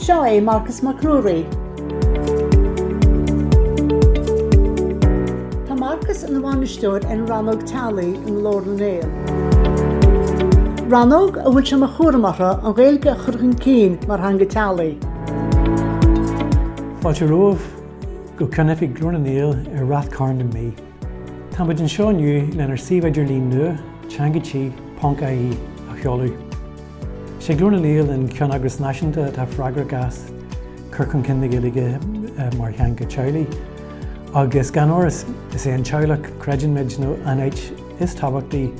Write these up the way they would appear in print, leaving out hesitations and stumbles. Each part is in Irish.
Seo é Marcus Mac Ruairí. Tá Marcus ina bhainisteoir ar an rannóg teaghlaigh i nGlór na nGael. Rannóg a bhfuil sé mar chúram orthu an Ghaeilge a chur chun cinn mar theanga teaghlaigh. Fáilte romhaibh go ceannoifig Glór na nGael i Rath Cairn na Mí. Tá muid anseo inniu lenár suíomh idirlín nua, teangatí.ie, a sheoladh. Is é Glór na nGael an ceanneagras náisiúnta atá freagrach as cur chun cinn na Gaeilge mar theanga teaghlaigh agus gan amhras is é an teaghlach, creideann muid, nó an áit is tábhachtaí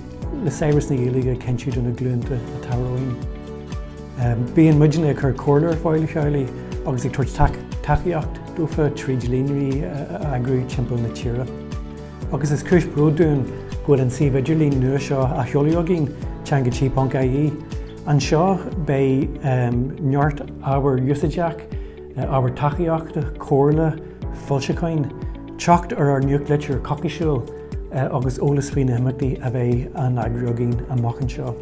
le saibhreas na Gaeilge a chinntiú do na glúnta atá romhainn. Bíonn muidne ag cur comhairle ar fáil do theaghlaigh agus ag tabhairt tacaíocht dófa tríd líonraí a eagrú timpeall na tíre. Agus is cúis bróid dúinn go bhfuil an suíomh idirlín nua seo á sheoladh againn, teangatí.ie. Anseo beidh neart ábhar úsáideach, ábhar tacaíochta, comhairle, foilseacháin, teacht ar ár nuachtlitir coicísiúil agus eolas faoi na himeachtaí a bheidh á n-eagrú againn amach anseo.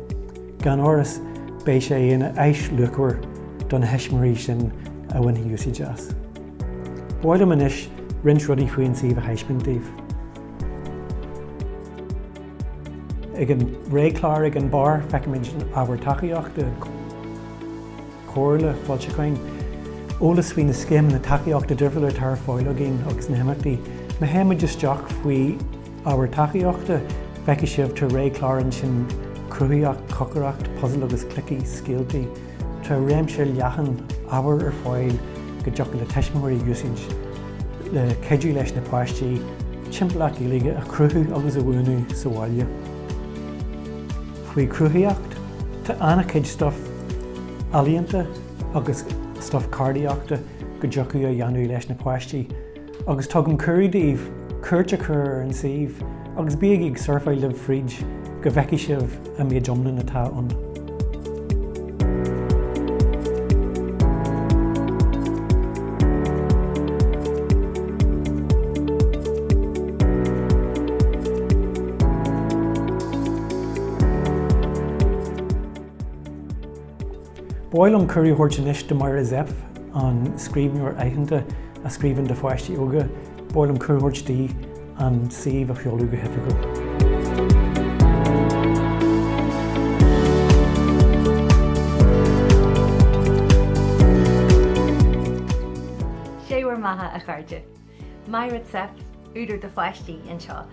Gan amhras beidh sé ina áis luachmhar do na thuismitheoirí sin a bhainfidh úsáid as. Ba mhaith liom anois roinnt rudaí faoin suíomh a thaispeáint daoibh. Ag an roghchlár ag an barr feicimid ábhar tacaíochta, comhairle, foilseacháin, eolas faoi na scéimeanna tacaíochta difriúla atá ar fáil againn agus na himeachtaí. Má théimid isteach faoi ábhar tacaíochta, feicfidh sibh tá roghchlár ansin cruthaitheacht, cócaireacht, puzail agus cluichí, scéaltaí. Tá réimse leathan ábhar ar fáil go dtiocfadh le tuismitheoirí úsáid le cuidiú leis na páistí timpeallacht Ghaeilge a chruthú agus a bhuanú sa bhaile. Faoi cruthaitheacht, tá an-chuid stuif ealaíonta agus stuif ceardaíochta go dtiocfadh a dhéanamh leis na páistí agus tugaim cuireadh daoibh cuairt a chur ar an suíomh agus bígí ag surfáil libh fríd go bhfeicfidh sibh an méid iomlán atá ann. Ba mhaith liom cuireadh a thabhairt anois do Máire Zepf, an scríbhneoir aitheanta a scríobhann do pháistí óga. Ba mhaith liom cuireadh a thabhairt di an suíomh a sheoladh go hoifigiúil. Sé bhur mbeatha, a chairde. Máire Zepf, údar do pháistí, anseo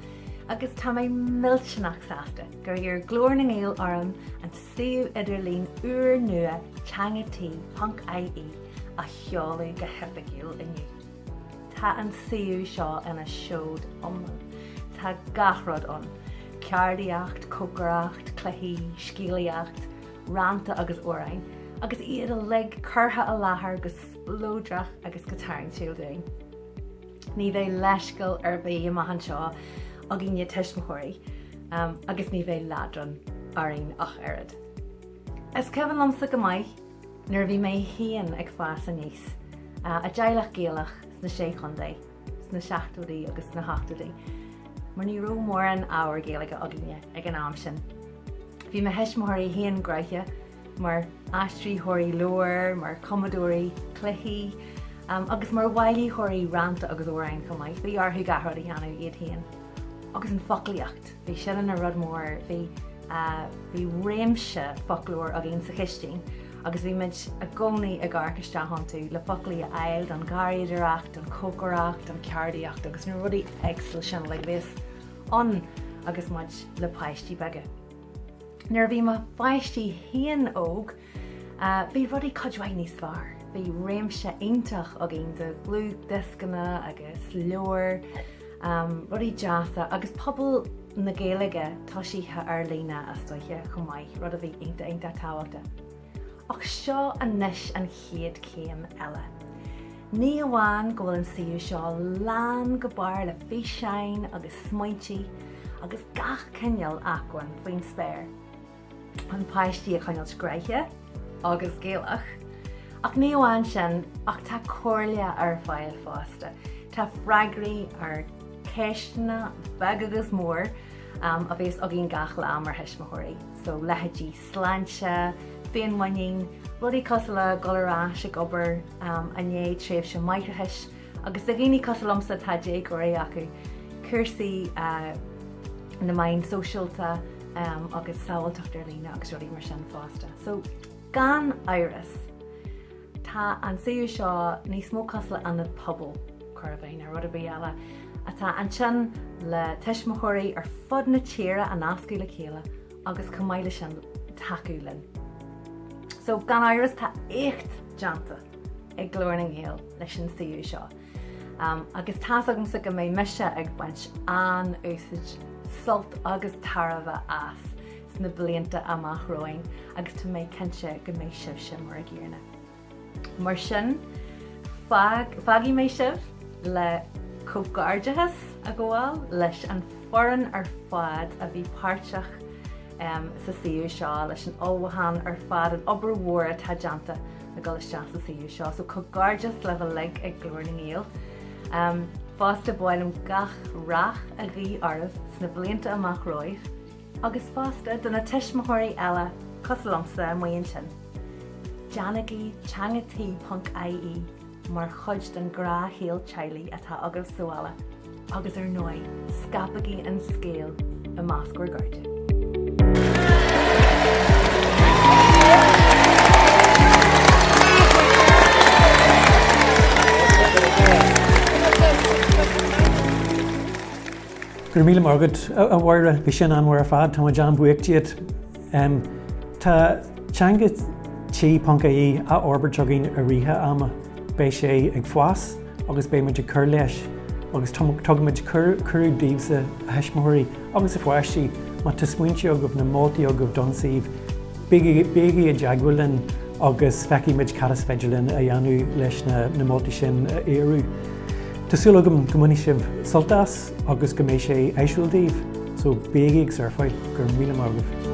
agus tá mé millteanach sásta gur iarr Glór na nGael orm an suíomh idirlín úrnua teangatí.ie a sheoladh go hoifigiúil inniu. Tá an suíomh seo ina seoid iomlán. Tá gach rud ann, ceardaíocht, cócaireacht, cluichí, scéalaíocht, rannta agus amhráin, agus iad uilig curtha i láthair go spleodrach agus go tarraingtiúil dúinn. Ní bheidh leithscéal ar bith amach anseo againne tuismitheoirí agus ní bheidh leadrán orainn ach oiread. Is cuimhin liomsa go maith nuair a bhí mé féin ag fás aníos i dteaghlach Gaelach sna Sé Chontae sna seachtóidí agus sna hochtóidí mar ní raibh mórán ábhar Gaeilge againne ag an am sin. Bhí mo thuismitheoirí féin gnóthach mar aistritheoirí leabhar, mar chumadóirí cluichí agus mar bhailitheoirí rannta agus amhráin chomh maith. Bhí orthu gach rud a dhéanamh iad féin. Agus an foclaíocht, bhí sin ina rud mór, bhí bhí réimse foclóir againn sa chistin agus bhí muid i gcónaí ag amharc isteach iontu le foclaí a fháil don gharraíodóireacht, don chócaireacht, don cheardaíocht agus na rudaí éagsúla sin uilig a bhíos ann agus muid le páistí beaga. Nuair a bhí mo pháistí féin óg, bhí rudaí cuid mhaith níos fearr. Bhí réimse iontach againn de dhlúthdhioscanna agus leabhair, rudaí deasa agus pobal na Gaeilge tosaithe ar líne istoíche chomh maith, rud a bhí iontach iontach tábhachtach. Ach seo anois an chéad chéim eile. Ní amháin go bhfuil an suíomh seo lán go barr le físeáin agus smaointe agus gach cineál acmhainn faoin spéir chun páistí a choinneáilt gnoitheach agus Gaelach, ach ní amháin sin ach tá comhairle ar fáil fosta. Tá freagraí ar cheisteanna beag agus mór a bhíos againn gach lá mar thuismitheoirí, so leithéidí sláinte, Féinmhuinín, rudaí cosúil le dul ar ais ag obair i ndiaidh tréimhse máithreachais agus do dhaoine cosúil liomsa atá déagóirí acu, cúrsaí na meáin sóisialta agus sábháilteacht ar líne agus rudaí mar sin fosta. So, gan amhras, tá an suíomh seo níos mó cosúil le ionad pobail, chor ar bith, ná rud ar bith eile, atá ansin le tuismitheoirí ar fud na tíre a nascadh le chéile agus chomh maith leis sin tacú linn. So gan amhras tá éacht déanta ag Glór na nGael leis an suíomh seo. Um, agus tá's agamsa go mbeidh mise ag baint an-úsáid, sult agus tairbhe as sna blianta amach romhainn agus tá mé cinnte go mbeidh sibhse mar a gcéanna. Mar sin, fágfaidh mé sibh le comhghairdeachas a ghabháil leis an foireann ar fad a bhí páirteach sa suíomh seo, leis an ullmhúchán ar fad, an obair mhór atá déanta le dul isteach sa suíomh seo. So comhghairdeas libh uilig ag Glór na nGael. Fosta ba mhaith liom gach rath a ghuí oraibh sna blianta amach romhaibh. Agus fosta do na tuismitheoirí eile cosúil liomsa amuigh ansin, déanaigí teangatí ponc ie mar chuid den ghnáthshaol teaghlaigh atá agaibh sa bhaile agus ar ndóigh, scaipigí an scéal i measc bhur gcairde. Go raibh míle maith agat, a Mháire. Bhí sin an-mhaith ar fad. Tá muid an-bhuíoch díot. Tá teanga tí ponc ie á fhorbairt againn i rith ama. Beidh sé ag fás agus beidh muid ag cur leis agus tugaimid cuireadh daoibhse, a thuismitheoirí agus a pháistí, má tá smaointe agaibh nó moltaí agaibh don suíomh, bígí i dteagmháil linn agus feicfidh muid cad is féidir linn a dhéanamh leis na moltaí sin a fhíorú. Tá súil agam go mbainfidh sibh sult as agus go mbeidh sé áisiúil daoibh, so bígí ag surfáil, go raibh míle maith agaibh.